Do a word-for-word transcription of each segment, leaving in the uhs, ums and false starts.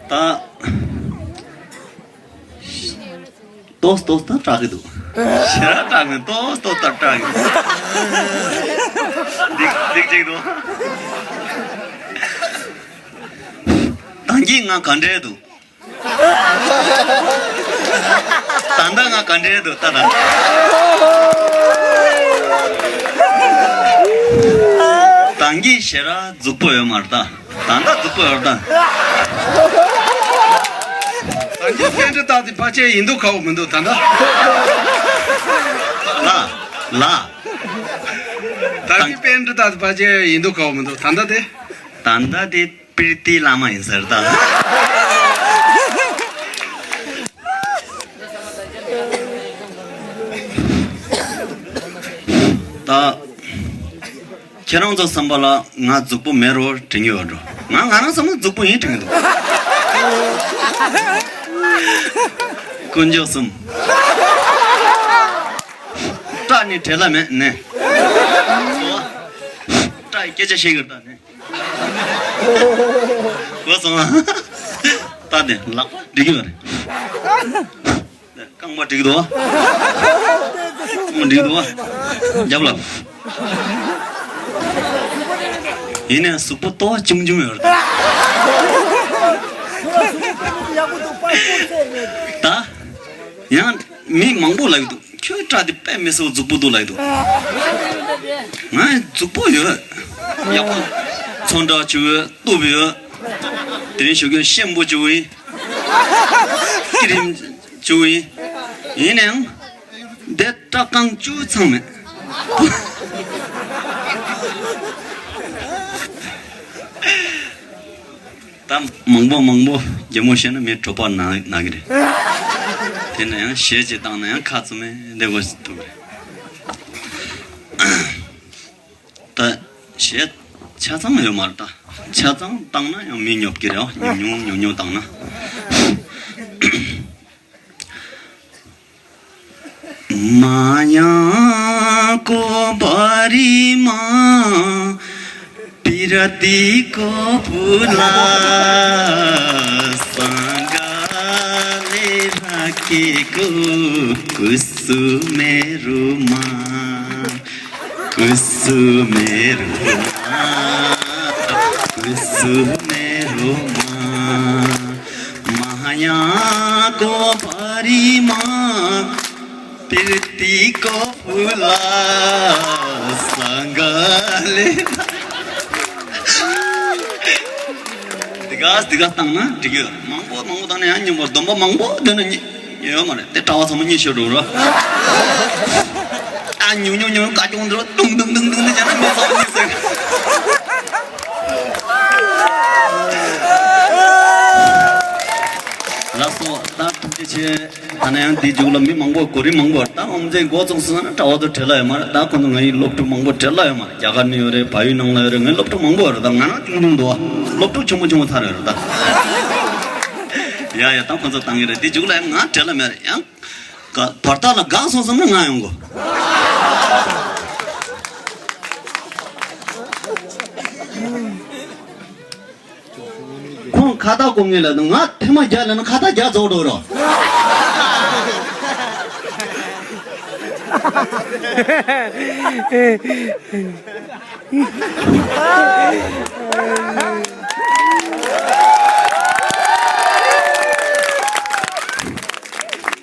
ད། ཏོག་ཏོག་ད་སྐྲག་གི་འདུག་ཞེ་དྲག་སྐྲག་མེད། ཏོག་ཏོག་ད་སྐྲག་གི་འདུག་སྡིག་སྡིག་ཅིག་འདུག་ད་གིན་ང་ག་འདྲས་འདུག་ད་ལྟ་ང་ག་འདྲས་འདུག་ད་ད། ད་གིན་ཞེ་དྲག་རྫུག་པོ་ཡོད་མ་རེད་ད། ད་ལྟ་རྫུག་པོ་ཡོད་རེད་ད། ད་གིན་པཎྜི་ཏ་དེ་ཕལ་ཆེར་ཡིན་མདོག་ཁ་པོ་མི་འདུག་ད་ལྟ། ལ། ལ། ད་གིན་པཎྜི་ཏ་དེ་ཕལ་ཆེར་ཡིན་མདོག་ཁ་པོ་མི་འདུག་ད་ལྟ་དེ། ད་ལྟ་དེ། པིར་ཏི་བླ་མ་ཡིན་ཟེར་ད། ད། ཁྱེད་རང་ཚོ་བསམ་པ་ལ་ང་རྫུག་པོ་མེད་རོ་དྲན་གྱི་ཡོད་འགྲོ། ང་ང་རང་བསམ་ན་རྫུག་པོ་ཡིན་དྲན་གྱི་འདུག་དཀོན་མཆོག་གསུམ། སྐྲ་ནི་བྲེལ་ལ་མེད་ནས། སྐྲ་ཡི་སྐད་ཆ་བཤད་གི་རེད་ད་ནས། གོ་སོང་ང་། ད་དེ་ལག་པ་འགྲིག་གི་རེད། རྐང་པ་འགྲིག་འདུག་རྐང་པ་འགྲིག་འདུག་རྒྱབ་ལ། ཡིན་ནའི་གཟུགས་པོ་ཏོག་ཅུང་ཅུང་ཡོད་རེད་ད། ད། ཡང་མི་མང་པོ་ལབ་ཀྱི་འདུག་ཁྱོད་སྐྲ་དེ་དཔེ་མི་སྲིད་པ་རྫུག་པོ་འདུག་ལབ་ཀྱི་འདུག་ང་རྫུག་པོ་ཡོད། ཡག་པོ། ཚོན་ཁྲ་བྱུག་ཡོད། གཏུབ་ཡོད། དེ་རིང་ཞོགས་ཀས་ཤེམ་པོ་བྱུག་ཡིན། ཀི་རིམ་བྱུག་ཡིན། ཡིན་ནའང་། འདི་སྐྲ་རྐང་བཅུ་ཚང་མེད། ད་མང་པོ་མང་པོ་རྒྱལ་མོ་བཤད་ན་མི་གྲོད་པ་ན་ན་གི་རེད། དེ་ན་ཡང་གཞས་ཅིག་བཏང་ན་ཡང་ཁ་བཙུམ་མེད་བསྡད་དགོས་ཐུག་གི་རེད། ད་གཞས་ཆ་ཚང་ཡོད་མ་རེད་ད། ཆ་ཚང་བཏང་ན་ཡང་མི་ཉོབ་ཀྱི་རེད་ཨ། ཉུང་ཉུང་ཉུང་ཉུང་བཏང་ན། माया को परिमा पिरतीको फुला सँगले राखेको कुसुमे रुमा। कुसुमे रुमा, कुसुमे रुमा, मायाको परिमा, प्रीतिको फुला सँगले। འདི་ག་འདི་ག་བཏང་ན་འགྲིག་གི། མང་པོ་མང་པོ་བཏང་ན་ཡང་སྙོམས་པོ། སྡོམ་པ་མང་པོ་འདོན་ན་ཡོད་མ་རེད། དེ་གྲྭ་པ་ཚང་མ་གཉིད་ཤོར་འགྲོ་ར། ཨ་ཉུང་ཉུང་ཉུང་ཀ་ཅུང་འདྲ་ཏུང་ཏུང་ཏུང་ཏུང་ནི་བྱས་ན་མི་ཚང་མ་གཉིད་སད། ལགས་སོ། ད་ཐུགས་རྗེ་ཆེ། ད་ནས་ཡང་འདི་མཇུག་ལ་མི་མང་པོ་གོ་རིམ་མང་པོ་ད་ཨོམ་ཚན་འགོ་བཙུགས་སོང་ན་གྲྭ་པ་ཚོ་བྲེལ་ལ་ཡོད་མ་རེད། ད་ཁོང་ཚོ་ང་ཡི་སློབ་ཕྲུག་མང་པོ་བྲེལ་ལ་ཡོད་མ་རེད། རྒྱ་གར་ནས་ཡོད་རེད། བལ་ཡུལ་ནང་ལ་ཡོད་རེད། ངའི་སློབ་ཕྲུག་མང་པོ་ཡོད་རེད། ད་ང་རང་ཆུང་ཆུང་འདུག་བ། སློབ་ཕྲུག་ཆུང་མོ་ཆུང་མོ་ཚར་ཡོད་རེད་ད། ཡ་ཡ་ད་ཁོང་ཚོ་བཏང་གི་རེད། འདི་མཇུག་ལ་ཡང་ང་བྲེལ་ལ་མེད་རེད། ཡང་བར་ཐག་ལ་འགག་སོང་བསམ་ན་ང་ཡོང་གོ། ཁོང་ཁ་བཏགས་སྐོར་ངེས་ལ་ང་ཐེངས་མ་བརྒྱ་ལ་ན་ཁ་བཏགས་བརྒྱ་རྫོགས་འགྲོ་རོགས།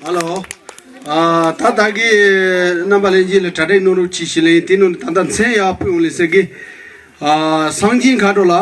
ཧ་ལོ། ཨ། ད་ད་གི་རྣམ་པ་ལྷན་རྒྱས་ལ་གྲ་སྒྲིག་གནང་རོགས་གྱིས་ཞེས་ལན་དེ་ནང་ད་ལྟ་མཚན་ཡར་ཕུལ་འོང་ལེ་ཟེར་གི། ཨ། སངས་རྒྱས་མཁའ་འགྲོ་ལ་